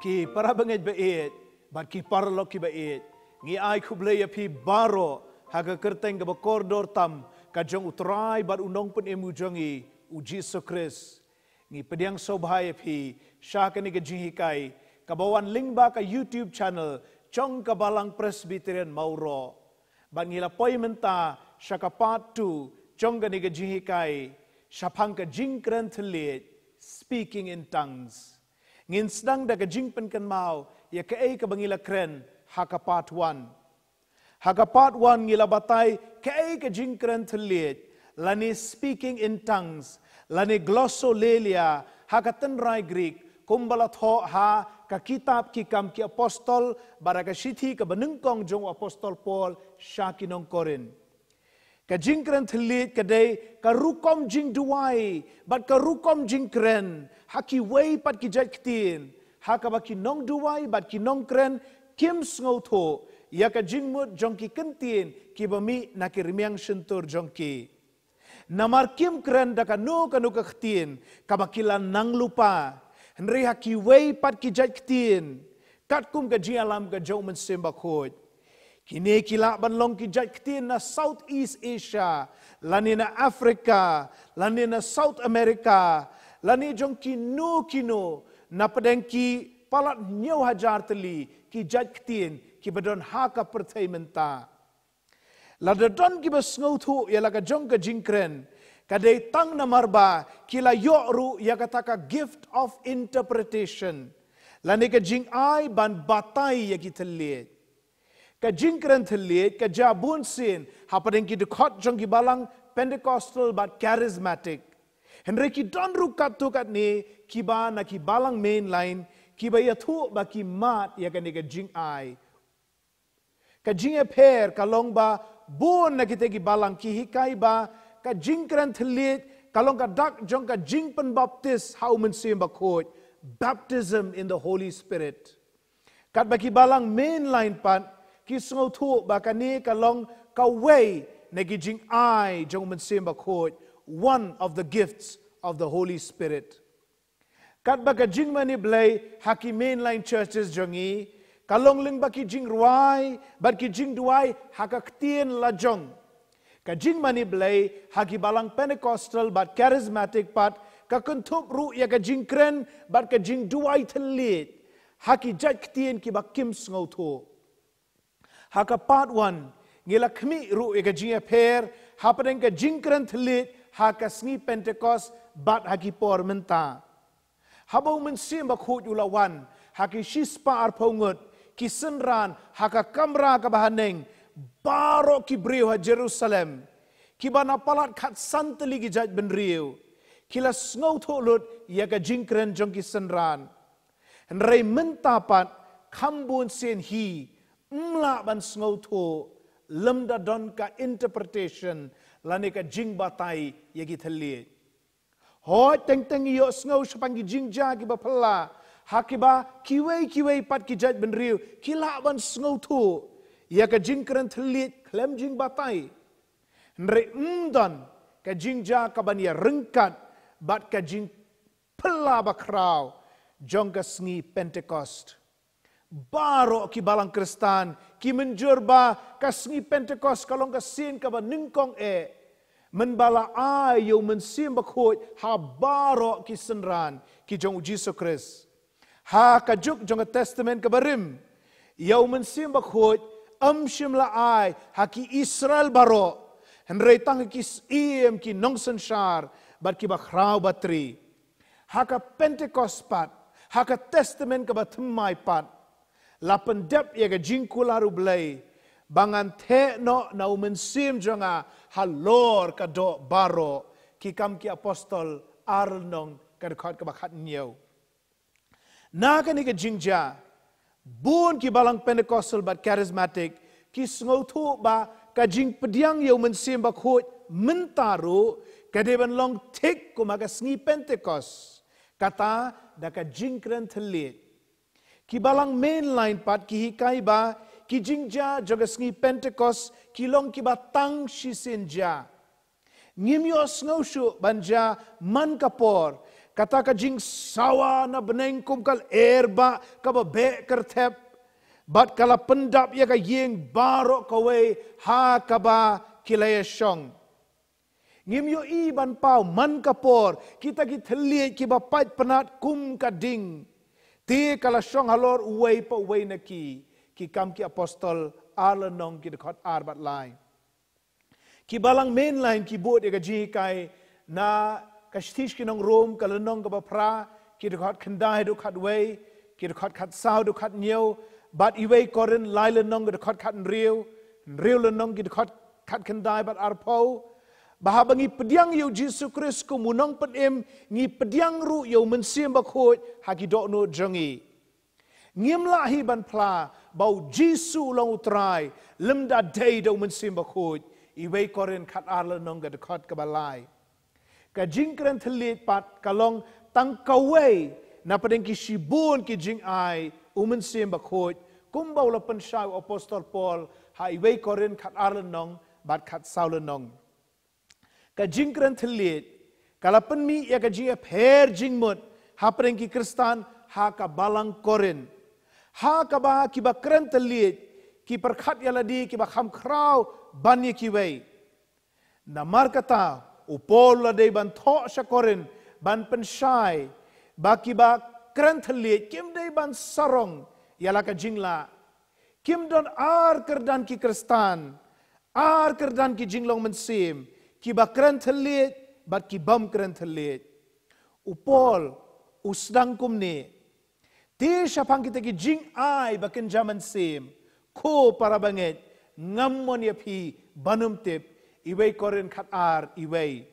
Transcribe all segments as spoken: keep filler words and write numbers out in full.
Ki para bangeit ba ïeit bad ki paralok ki ba ïeit, ngi ai khublei ïa phi baroh ha ka kyrteng kaba kordor tam ka jong U Trai bad U Nongpynim U jong ngi, U Jisu Khrist. Ngi pdiang sngewbha ïa phi sha kane ka jinghikai kaba wan lyngba ka YouTube channel jong ka Balang Presbyterian Mawroh. Bad ngi la poi mynta sha ka part two jong kane ka jinghikai shaphang ka jingkren thylliej, speaking in tongues. Ngin sdang da ka jingpynkynmaw ïa kaei kaba ngi la kren ha ka part one. Ha ka part one ngi la batai kaei ka jingkren thylliej lane speaking in tongues lane glossolalia ha ka tynrai Greek, kumba la thoh ha ka kitab Ki Kam ki Apostol bad ha ka shithi kaba nyngkong jong u Apostol Paul sha ki nong Korinth. Ka jingkren thylliej ka dei ka rukom jingduwai bad ka rukom jingkren ha kiwei pat ki jait ktien, ha kaba ki nongduwai bad ki nongkren kim sngewthuh ïa ka jingmut jong ki kyntien kiba mih na ki rmiang shyntur jong ki. Namar kim kren da kano kano ka ktien kaba ki la nang lypa, hynrei ha kiwei pat ki jait ktien, katkum ka jingïalam ka jong U Mynsiem Bakhuid. Kine ki lah ban long ki jait ktien na Southeast Asia, lane na Africa, lane na South America, lane jong kino kino na pdeng ki palat hynñiew hajar tylli ki jait ktien kiba don ha ka pyrthei mynta. Lada don kiba sngewthuh ïa la ka jong ka jingkren, ka dei tang namar ba ki la ïoh ruh ïa kata ka gift of interpretation, lane ka jingai ban batai ïa ki thylliej. Ka jingkren thylliej ka jia bunsien hapdeng ki dkhot jong ki balang Pentecostal bad Charismatic. Hynrei ki don ruh katto katne kiba na ki balang Mainline kiba ïathuh ba ki mad ïa kane ka jingai. Ka jingïapher ka long ba bun na kita ki balang ki hikai ba ka jingkren thylliej ka long ka dak jong ka jingpynbaptis ha U Mynsiem Bakhuid, baptism in the Holy Spirit. Katba ki balang Mainline pat ki sngewthuh ba kane ka long kawei na ki jingai jong U Mynsiem Bakhuid, one of the gifts of the Holy Spirit. Katba ka jingmane Blei ha ki Mainline churches jong ngi ka long lyngba ki jingrwai bad ki jingduwai ha ka ktien lajong. Ka jingmane Blei ha ki balang Pentecostal bad Charismatic pat ka kynthup ruh ïa ka jingkren bad ka jingduwai thylliej ha ki jait ktien kiba kim sngewthuh. Ha ka part one ngi la khmih ruh ïa ka jingïapher hapdeng ka jingkren thylliej ha ka sngi Pentekost bad ha ki por mynta. Haba U Mynsiem Bakhuid u la wan ha ki shispah arphew ngut ki synran ha ka kamra kaba haneng, baroh ki briew ha Jerusalem kiba na palat khatsan tylli ki jait bynriew ki la sngewthuh lut ïa ka jingkren jong ki synran. Hynrei mynta pat kham bunsien hi ym lah ban sngewthuh lymda don ka interpretation lane ka jingbatai ïa ki thylliej. Hooid, teng teng ngi ïohsngew shaphang ki jingjia kiba phylla ha kiba kiwei kiwei pat ki jait bynriew ki lah ban sngewthuh ïa ka jingkren thylliej khlem jingbatai. Hynrei ym don ka jingjia kaban ïa ryngkat bad ka jing phylla bakhraw jong ka sngi Pentekost. Baroh ki balang Khristan ki mynjur ba ka sngi Pentekost ka long ka sien kaba nyngkong eh mynba la ai ïa U Mynsiem Bakhuid ha baroh ki synran ki jong U Jisu Khrist. Ha ka juk jong ka Testament kaba rim, ïa U Mynsiem Bakhuid ym shym la ai ha ki Israel baroh, hynrei tang ha ki syiem ki nongsynshar bad kiba khraw batri. Ha ka Pentekost pat, ha ka Testament kaba thymmai pat, la pyndep ïa ka jingkular U Blei ba ngan theh noh na U Mynsiem jong nga halor ka doh baroh. Ki Kam ki Apostol ar lynnong, ka dkhot kaba khathynñiew. Na kane ka jingjia, bun ki balang Pentecostal bad Charismatic ki sngewthuh ba ka jingpdiang ïa U Mynsiem Bakhuid mynta ruh ka dei ban long thik kum ha ka sngi Pentekost, kata da ka jingkren thylliej. Ki balang Mainline pat ki hikai ba ki jingjia jong ka sngi Pentekost ki long kiba tang shisien jia. Ngim ïohsngew shuh ban jia man ka por Kata ka jingsawa na bneng kum ka lyer ba kaba beh kyrthep, bad ka la pyndap ïa ka ïing baroh kawei ha kaba ki la ïashong. Ngim ïohi ban paw man ka por kita ki thylliej kiba pait pnat kum ka ding. Te ka la shong halor uwei pa uwei na ki, Ki Kam ki Apostol ar lynnong, ki dkhot ar bad lai. Ki balang mainline ki bud ïa ka jinghikai na ka shithi sha ki nong Rom ka lynnong kaba phra, ki dkhot khyndai haduh khatwei, ki dkhot khatsaw haduh khathynñiew, bad iwei Korinth lai lynnong ki dkhot khathynriew, hynriew lynnong ki dkhot khatkhyndai bad arphew. Ba haba ngi pdiang ïa u Jisu Khrist kum u Nongpynim, ngi pdiang ruh ïa u Mynsiem Bakhuid ha ki dohnud jong ngi. Ngim lah hi ban phla ba u Jisu u long u Trai lymda dei da u Mynsiem Bakhuid, iwei Korinth khatar lynnong ka dkhot kaba lai. Ka jingkren thylliej pat ka long tang kawei na pdeng ki shibun ki jingai u Mynsiem Bakhuid, kumba u la pynshai u Apostol Paul ha iwei Korinth khatar lynnong bad khatsaw lynnong. Ka jingkren thylliej ka la pynmih ïa ka jingïapher jingmut hapdeng ki Khristan ha ka balang Korinth, ha kaba kiba kren thylliej ki pyrkhat ïa lade kiba kham khraw ban ïa kiwei. Namar kata u Paul u la dei ban thoh sha Korinth ban pynshai ba kiba kren thylliej kim dei ban sarong ïa la ka jinglah. Kim don ar kyrdan ki Khristan, ar kyrdan ki jinglong mynsiem, kiba kren thylliej bad ki bym kren thylliej. U Paul u sdang kumne: Te shaphang kita ki jingai ba kynja mynsiem, ko para bangeit, ngam mon ïa phi ban ym tip, iwei Korinth khatar iwei.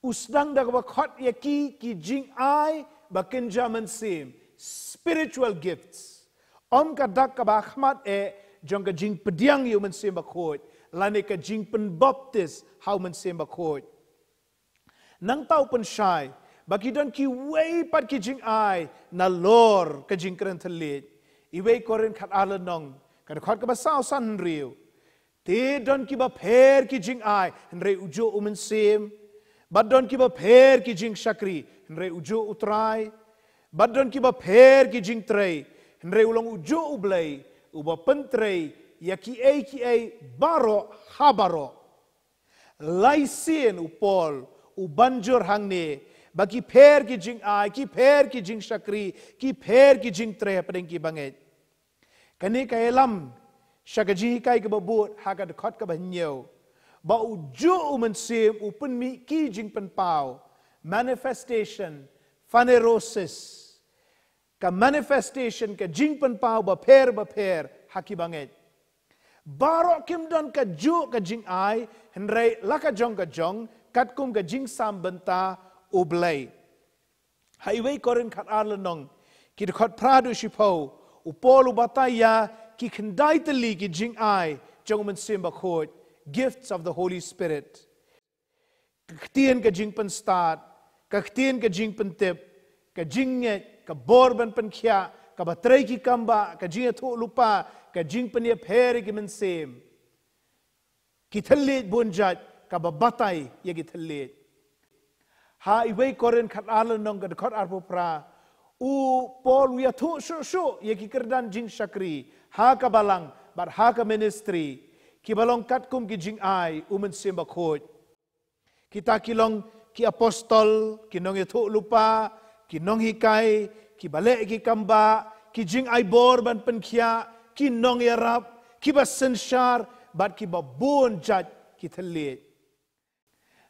U sdang da kaba khot ïa ki ki jingai ba kynja mynsiem, spiritual gifts. Ym ka dak kaba khmat eh jong ka jingpdiang ïa u Mynsiem Bakhuid lane ka jingpynbaptis ha u Mynsiem Bakhuid. Nangta u pynshai ba ki don kiwei pat ki jingai nalor ka jingkren thylliej. Iwei Korinth khatar lynnong ka dkhot kaba saw san hynriew: Te don kiba pher ki jingai, hynrei ujuh u Mynsiem. Bad don kiba pher ki jingshakri, hynrei ujuh u Trai. Bad don kiba pher ki jingtrei, hynrei u long ujuh U Blei, uba pyntrei ïa kiei kiei baroh ha baroh. Lai sien u Paul u ban jur hangne ba ki pher ki jingai, ki pher ki jingshakri, ki pher ki jingtrei hapdeng ki bangeit. Kane ka ïalam sha ka jinghikai kaba bud ha ka dkhot kaba hynñiew, ba ujuh u Mynsiem u pynmih ki jingpynpaw, manifestation, phanerosis. Ka manifestation, ka jingpynpaw bapher bapher ha ki bangeit. Baroh kim don kajuh ka jingai, hynrei la ka jong ka jong katkum ka jingsam bynta U Blei. Ha iwei Korinth khatar lynnong ki dkhot phra haduh shiphew, u Paul u batai ïa ki khyndai tylli ki jingai jong u Mynsiem Bakhuid, gifts of the Holy Spirit. Ka ktien ka jingpynstad, ka ktien ka jingpyntip, ka jingngeit, ka bor ban pynkhiah, kaba trei ki kam bah, ka jingïathuh lypa, ka jingpynïapher ïa ki mynsiem. Ki thylliej bun jait, kaba batai ïa ki thylliej. Ha iwei Korinth khatar lynnong ka dkhot arphew phra, u Paul u ïathuh shuh shuh ïa ki kyrdan jingshakri ha ka balang bad ha ka ministry, kiba long katkum ki jingai u Mynsiem Bakhuid. Kita ki long ki apostol, ki nongïathuh lypa, ki nonghikai, kiba leh ki kam bah, ki jingai bor ban pynkhiah, ki nongïarap, kiba synshar, bad kiba bun jait ki thylliej.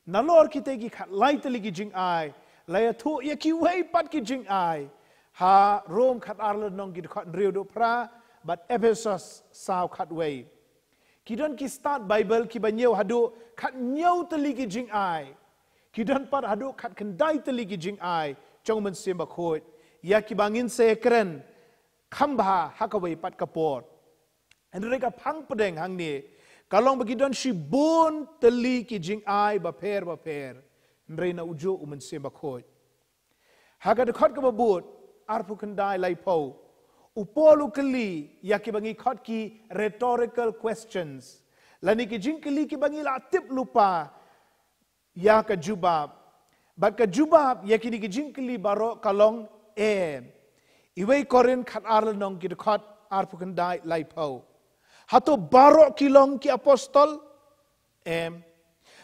Nalor kita ki khatlai tylli ki jingai la ïathuh ïa kiwei pat ki jingai ha Rom khatar lynnong ki dkhot hynriew haduh phra bad Ephesos saw khatwei. Ki don ki stad Baibl kiba hynñiew haduh khathynñiew tylli ki jingai. Ki don pat haduh khatkhyndai tylli ki jingai jong u Mynsiem Bakhuid, ïa kiba ngin sa ïakren kham bha ha kawei pat ka por. Hynrei ka phang pdeng hangne ka long ba ki don shibun tylli ki jingai bapher bapher, hynrei na ujuh u Mynsiem Bakhuid. Ha ka dkhot kaba bud arphew khyndai, laiphew, u Paul u kylli ïa kiba ngi khot ki rhetorical questions, lane ki jingkylli kiba ngi la tip lypa ïa ka jubab. Bad ka jubab ïa kine ki jingkylli baroh ka long em. Iwei Korinth khatar lynnong ki dkhot arphew khyndai laiphew. Hato baroh ki long ki apostol? Em.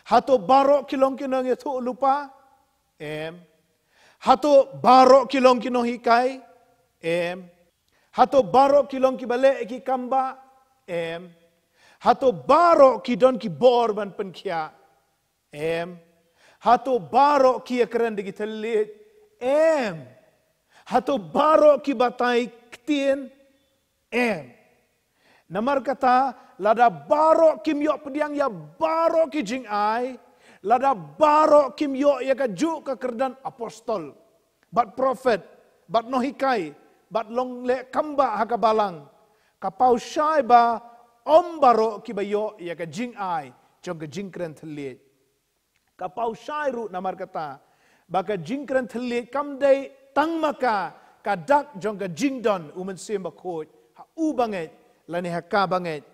Hato baroh ki long ki nongïathuhlypa? Em. Hato baroh ki long ki nonghikai? Em. Hato baroh ki long kiba leh ki kam bah? Em. Hato baroh ki don ki bor ban pynkhiah? Em. Hato baroh ki ïakren da ki thylliej? Em. Hato baroh ki batai ktien? Em. Namar kata, lada baroh kim ïoh pdiang ïa baroh ki jingai, lada baroh kim ïoh ïa kajuh ka kyrdan apostol, bad prophet, bad nonghikai, bad longleh kam bah ha ka balang, ka paw shai ba ym baroh kiba ïoh ïa ka jingai jong ka jingkren thylliej. Ka paw shai ruh namar kata ba ka jingkren thylliej kam dei tang ma ka, ka dak jong ka jingdon U Mynsiem Bakhuid ha u bangeit lane ha ka bangeit,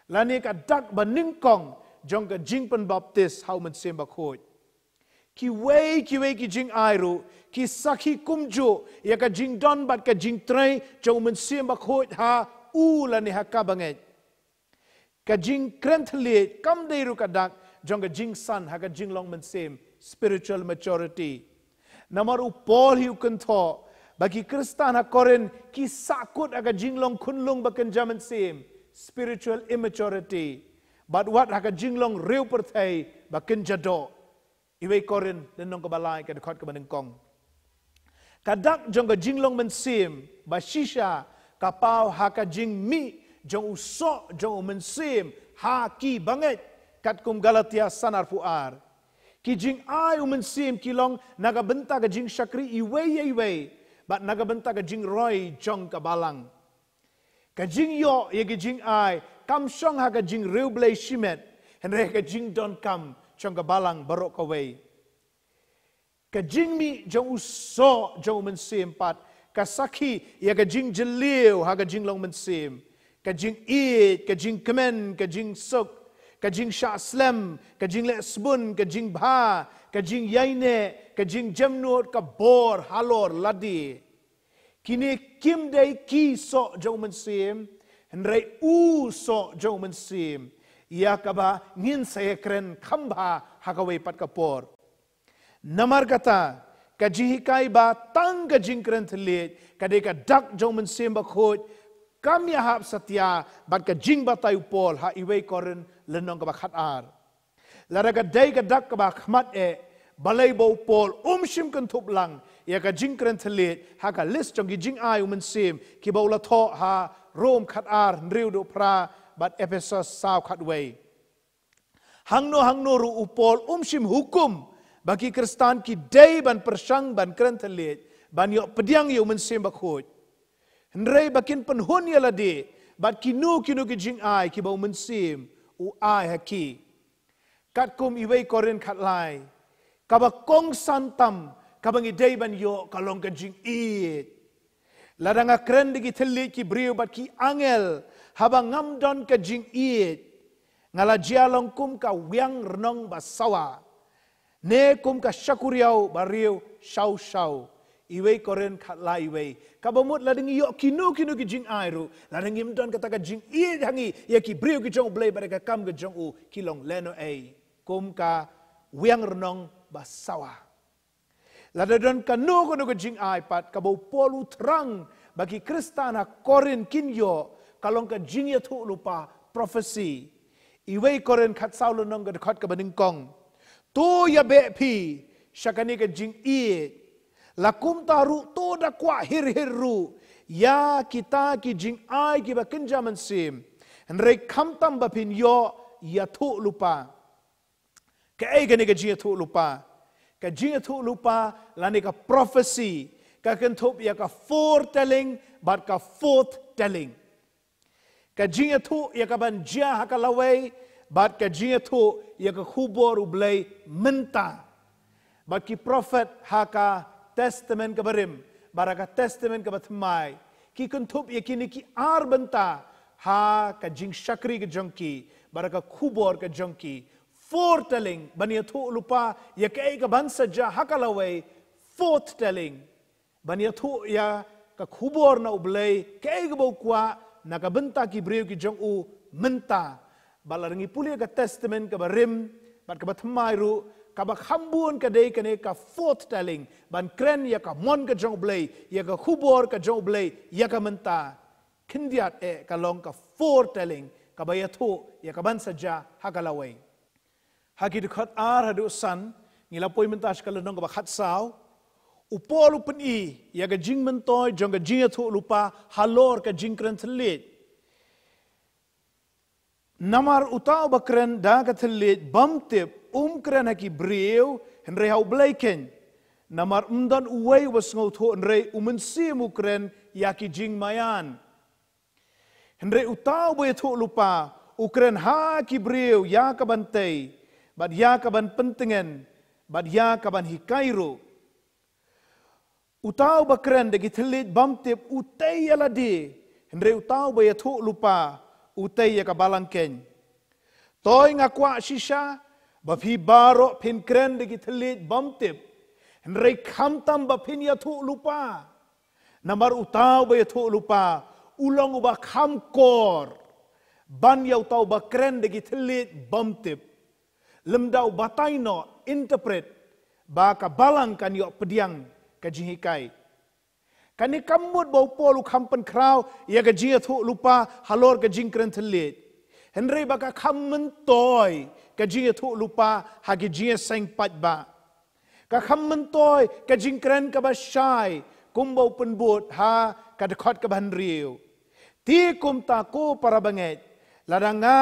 lane ka dak banyngkong jong ka jingpynbaptis ha U Mynsiem Bakhuid. Kiwei kiwei ki jingai ruh ki sakhi kumjuh ïa ka jingdon bad ka jingtrei jong U Mynsiem Bakhuid ha u lane ha ka bangeit. Ka jingkren thylliej kam dei ruh ka dak jong ka jingsan ha ka jinglong mynsiem, spiritual maturity. Namar u Paul hi u kynthoh ba ki Khristan ha Korinth ki sahkut ha ka jinglong khunlung ba kynja mynsiem, spiritual immaturity, bad wat ha ka jinglong riewpyrthei ba kynja doh. Iwei Korinth lynnong kaba lai ka dkhot kaba nyngkong. Ka dak jong ka jinglong mynsiem ba shisha ka paw ha ka jingmih jong u soh jong U Mynsiem ha ki bangeit, katkum Galatia san arphew ar. Ki jingai U Mynsiem ki long na ka bynta ka jingshakri iwei ïa iwei bad na ka bynta ka jingroi jong ka balang. Ka jingïoh ïa ki jingai kam shong ha ka jingriewblei shimet, hynrei ha ka jingdonkam jong ka balang baroh kawei. Ka jingmih jong u soh jong U Mynsiem pat ka sakhi ïa ka jingjylliew ha ka jinglong mynsiem, ka jingïeit, ka jingkmen, ka jingsuk, ka jingshah slem, ka jingleh sbun, ka jingbha, ka jingïaineh, ka jingjemnud, ka bor halor lade. Kine kim dei ki soh jong U Mynsiem, hynrei u soh jong U Mynsiem ïa kaba ngin sa ïakren kham bha ha kawei pat ka por. Namar kata, ka jinghikai ba tang ka jingkren thylliej ka dei ka dak jong U Mynsiem Bakhuid kam ïahap satia bad ka jingbatai u Paul ha Iwei Korinth lynnong kaba khatar. Lada ka dei ka dak kaba khmat eh, balei ba u Paul um shym kynthup lang ïa ka jingkren thylliej ha ka list jong ki jingai U Mynsiem kiba u la thoh ha Rom khatar hynriew dkhot phra bad Ephesos saw khatwei. Hangno hangno ruh u Paul um shym hukum ba ki Khristan ki dei ban pyrshang ban kren thylliej ban ïoh pdiang ïa U Mynsiem Bakhuid. Hynrei ba kin pynhun ïa lade bad kino kino ki jingai kiba U Mynsiem u ai ha ki. Katkum Iwei Korinth khatlai, kaba kongsan tam kaba ngi dei ban ïoh ka long ka jingïeit. Lada nga kren da ki thylliej ki briew bad ki angel haba ngam don ka jingïeit, nga la jia long kum ka wiang rnong ba sawa, ne kum ka shakuriaw ba riew shaw shaw. Iwei Korinth khatlai wei. Kaba mut lada ngi ïoh kino kino ki jingai ruh, lada ngim don kata ka jingïeit ha ngi ïa ki briew ki jong U Blei bad ka kam ka jong u, ki long lehnohei kum ka wiang rnong ba sawa. Lada don kano kano ka jingai pat kaba u Paul u thrang ba ki Khristan ha Korinth kin ïoh, ka long ka jingïathuhlypa, prophecy. Iwei Korinth khatsaw lynnong ka dkhot kaba nyngkong. To ïabeh phi sha kane ka jingïeit. La kumta ruh to da kwah hir hir ruh ïa kita ki jingai kiba kynja mynsiem, hynrei khamtam ba phin ïoh ïathuhlypa. Kaei kane ka jingïathuhlypa? Ka jingïathuhlypa lane ka prophecy ka kynthup ïa ka foretelling bad ka forthtelling. Ka jingïathuh ïa kaban jia ha ka lawei bad ka jingïathuh ïa ka khubor U Blei mynta. Bad ki prophet ha ka Testament kaba rim bad ha ka Testament kaba thymmai ki kynthup ïa kine ki ar bynta ha ka jingshakri ka jong ki bad ha ka khubor ka jong ki. foretelling, ban ïathuh lypa ïa kaei kaban sa jia ha ka lawei. Forthtelling, ban ïathuh ïa ka khubor na U Blei, kaei kaba u kwah na ka bynta ki briew ki jong u mynta. Bad lada ngi pule ka Testament kaba rim bad kaba thymmai ruh, kaba kham bun ka dei kane ka forthtelling, ban kren ïa ka mon ka jong U Blei, ïa ka khubor ka jong U Blei ïa ka mynta. Khyndiat eh ka long ka foretelling, kaba ïathuh ïa kaban sa jia ha ka lawei. Ha ki dkhot ar haduh san, ngi la poi mynta sha ka lynnong kaba khatsaw. U Paul u pyni ïa ka jingmyntoi jong ka jingïathuh lypa halor ka jingkren thylliej. Namar uta uba kren da ka thylliej bymtip um kren ha ki briew, hynrei ha U Blei keiñ. Namar ym don uwei uba sngewthuh, hynrei U Mynsiem u kren ïa ki jingmaïan. Hynrei uta uba ïathuh lypa u kren ha ki briew ïa kaban tei, bad ïa kaban pyntngen, bad ïa kaban hikai ruh. Uta uba kren da ki thylliej bymtip u tei ïa lade, hynrei uta uba ïathuh lypa u tei ïa ka balang keiñ. Toi nga kwah shisha ba phi baroh phin kren da ki thylliej bymtip, hynrei khamtam ba phin ïathuh lypa. Namar uta uba ïathuh lypa u long uba kham kor ban ïa uta uba kren da ki thylliej bymtip, lymda u batai noh, interpret, ba ka balang kan ïoh pdiang ka jinghikai. Kane kam mut ba u Paul u kham pynkhraw ïa ka jingïathuh lypa halor ka jingkren thylliej, hynrei ba ka kham myntoi ka jingïathuh lypa ha ki jingïaseng paidbah. Ka kham myntoi ka jingkren kaba shai, kumba u pynbud ha ka dkhot kaba hynriew. Te kumta ko para bangeit, lada nga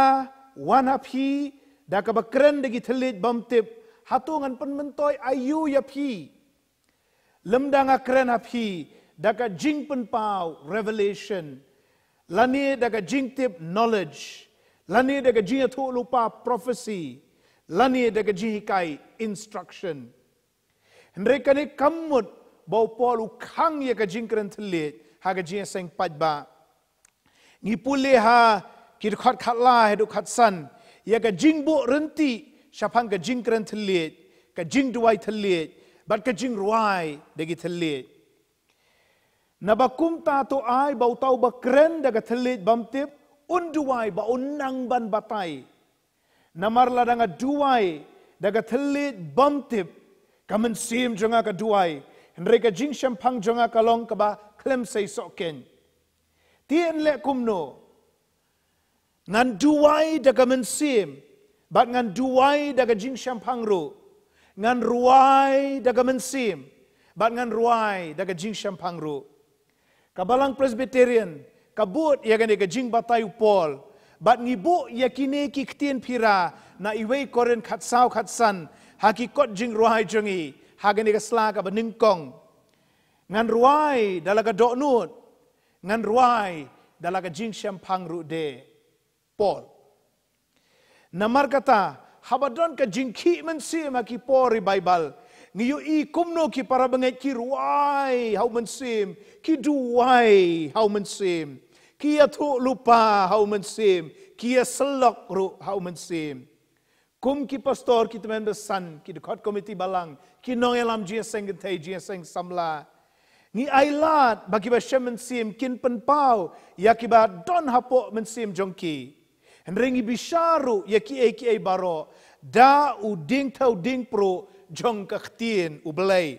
wan ha phi da kaba kren da ki thylliej bymtip, hato ngan pynmyntoi aïu ïa phi? Lymda nga kren ha phi da ka jingpynpaw, revelation, lane da ka jingtip, knowledge, lane da ka jingïathuh lypa, prophecy, lane da ka jinghikai, instruction. Hynrei kane kam mut ba u Paul u khang ïa ka jingkren thylliej ha ka jingïaseng paidbah. Ngi pule ha ki dkhot khatlai haduh khatsan ïa ka jingbuh rynti shaphang ka jingkren thylliej, ka jingduwai thylliej, bad ka jingrwai da ki thylliej. Naba kumta to ai ba uta uba kren da ka thylliej bymtip un duwai ba un nang ban batai. Namar lada nga duwai da ka thylliej bymtip, ka mynsiem jong nga ka duwai, hynrei ka jingshemphang jong nga ka long kaba khlem sei soh keiñ. Te yn leh kumno? Ngan duwai da ka mynsiem bad ngan duwai da ka jingshemphang ruh. Ngan rwai da ka mynsiem bad ngan rwai da ka jingshemphang ruh. Ka Balang Presbyterian ka bud ïa kane ka jingbatai u Paul, bad ngi buh ïa kine ki ktien phira na Iwei Korinth khatsaw khatsan ha ki kot jingrwai jong ngi ha kane ka sla kaba nyngkong. Ngan rwai da la ka dohnud, ngan rwai da la ka jingshemphang ruh de. Paul. Namar kata, haba don ka jingkhih mynsiem ha ki por revival, ngi ïohi kumno ki para bangeit ki rwai ha u mynsiem, ki duwai ha u mynsiem, ki ïathuh lypa ha u mynsiem, ki ïasyllok ruh ha u mynsiem. Kum ki pastor, ki tymmen basan, ki dkhot komiti balang, ki nongïalam jingïaseng kynthei, jingïaseng samla, ngi ailad ba kiba shem mynsiem kin pynpaw ïa kiba don hapoh mynsiem jong ki. Hynrei ngi bishar ruh ïa kiei kiei baroh da u diengthew diengpruh jong ka ktien U Blei.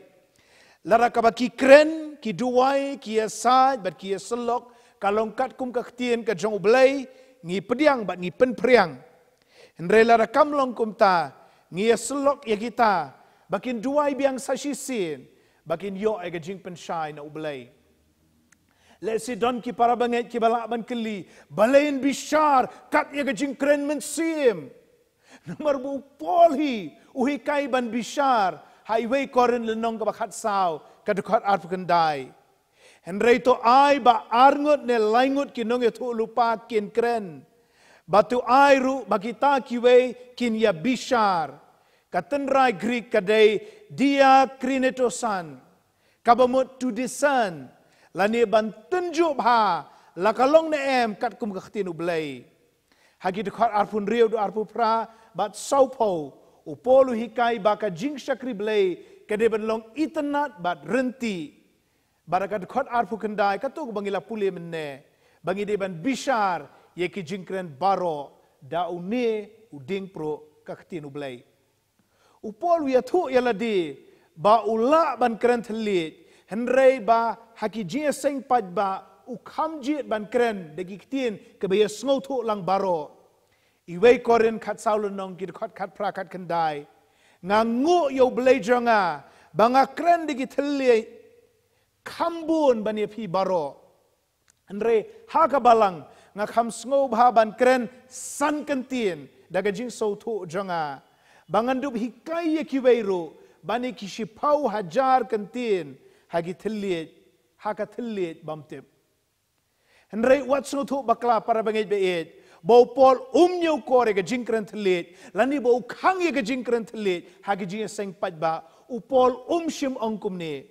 Lada kaba ki kren, ki duwai, ki ïasaid bad ki ïasyllok ka long katkum ka ktien ka jong U Blei, ngi pdiang bad ngi pynphriang. Hynrei lada kam long kumta, ngi ïasyllok ïa kita ba kin duwai biang sa shisien, ba kin ïoh ïa ka jingpynshai na U Blei. Lehse don ki para bangeit kiba lah ban kylli, balei yn bishar kat ïa ka jingkren mynsiem? Namar ba u Paul hi u hikai ban bishar ha Iwei Korinth lynnong kaba khatsaw, ka dkhot arphew khyndai. Hynrei to ai ba arngut ne laingut ki nongïathuh lypa kin kren, bad to ai ruh ba kita kiwei kin ïabishar. Ka tynrai Greek ka dei diakrinetos, kaba mut to discern, lane ban tynjuh bha la ka long ne em katkum ka ktien U Blei. Ha ki dkhot arphew hynriew, dkhot arphew phra bad sawphew, u Paul u hikai ba ka jingshakri Blei ka dei ban long itynnad bad ryntih. Bad ha ka dkhot arphew khyndai, katto ba ngi la pule mynne, ba ngi dei ban bishar ïa ki jingkren baroh da une u dieng pruh, ka ktien u Blei. U Paul u ïathuh ïa lade ba u lah ban kren thylliej, hynrei ba ha ki jingïaseng paidbah u kham jied ban kren da ki ktien kiba ïasngewthuh lang baroh. Iwei Korinth khatsaw lynnong, ki dkhot khatphra, khatkhyndai. Nga nguh ïa u Blei jong nga ba nga kren da ki thylliej kham bun ban ïa phi baroh. Hynrei ha ka balang nga kham sngewbha ban kren san kyntien da ka jingsngewthuh jong nga, ba ngan dup hikai ïa kiwei ruh ban ïa ki shiphew hajar kyntien ha ki thylliej, ha ka thylliej bymtip. Hynrei wat sngewthuh bakla, para bangeit ba ïeit, ba u Paul um ñiewkor ïa ka jingkren thylliej lane ba u khang ïa ka jingkren thylliej ha ka jingïaseng paidbah. U Paul um shym ong kumne.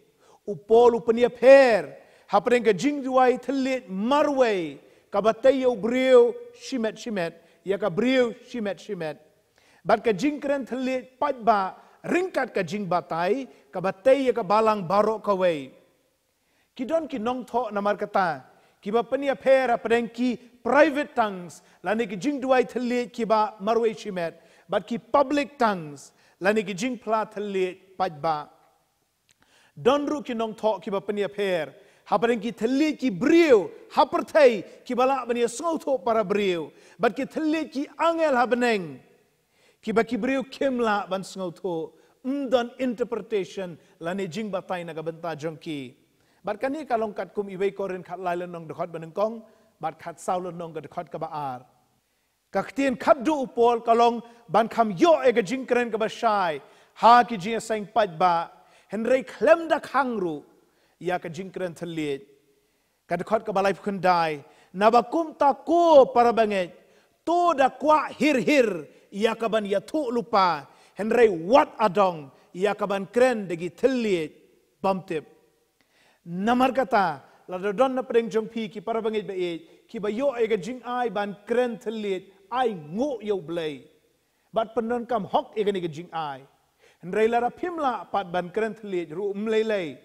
U Paul u pynïapher hapdeng ka jingduwai thylliej marwei, kaba tei ïa u briew shimet shimet, ïa ka briew shimet shimet, bad ka jingkren thylliej paidbah ryngkat ka jingbatai, kaba tei ïa ka balang baroh kawei. Ki don ki nongthoh namarkata kiba pynïapher hapdeng ki private tongues lane ki jingduwai thylliej kiba marwei shimet, bad ki public tongues lane ki jingphla thylliej paidbah. Don ruh ki nongthoh kiba pynïapher hapdeng ki thylliej ki briew ha pyrthei kiba lah ban ïasngewthuh para briew, bad ki thylliej ki angel ha bneng kiba ki briew kim lah ban sngewthuh. Ym don interpretation lane jingbatai na ka bynta jong ki. Bad kane ka long katkum Iwei Korinth khatlai lynnong, dkhot banyngkong, bad khatsaw lynnong, ka dkhot kaba ar. Ka ktien khatduh u Paul ka long ban kham ïoh ïa ka jingkren kaba shai ha ki jingïaseng paidbah, hynrei khlem da khang ruh ïa ka jingkren thylliej. Ka dkhot kaba laiphew khyndai. Naba kumta ko para bangeit, to da kwah hir hir ïa kaban ïathuh lypa, hynrei wat adong ïa kaban kren da ki thylliej bymtip. Namarkata, lada don napdeng jong phi ki para bangeit ba ïeit kiba ïoh ïa ka jingai ban kren thylliej, ai nguh ïa u Blei bad pyndonkam hok ïa kane ka jingai. Hynrei lada phim lah pat ban kren thylliej ruh, ym lei lei,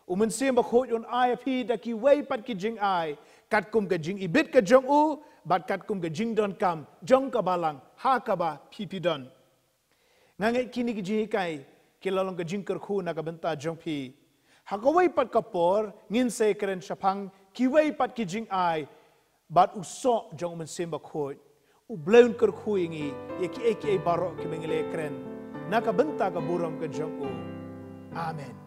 u Mynsiem Bakhuid un ai ïa phi da kiwei pat ki jingai, katkum ka jingibit ka jong u bad katkum ka jingdonkam jong ka balang ha kaba phi phi don. Nga ngeit kine ki jinghikai ki la long ka jingkyrkhu na ka bynta jong phi. Ha kawei pat ka por ngin sa kren shaphang kiwei pat ki jingai bad u soh jong u Mynsiem Bakhuid. U Blei un kyrkhu ïa ngi ïa kiei kiei baroh kiba ngi la kren na ka bynta ka burom ka jong u. Amen.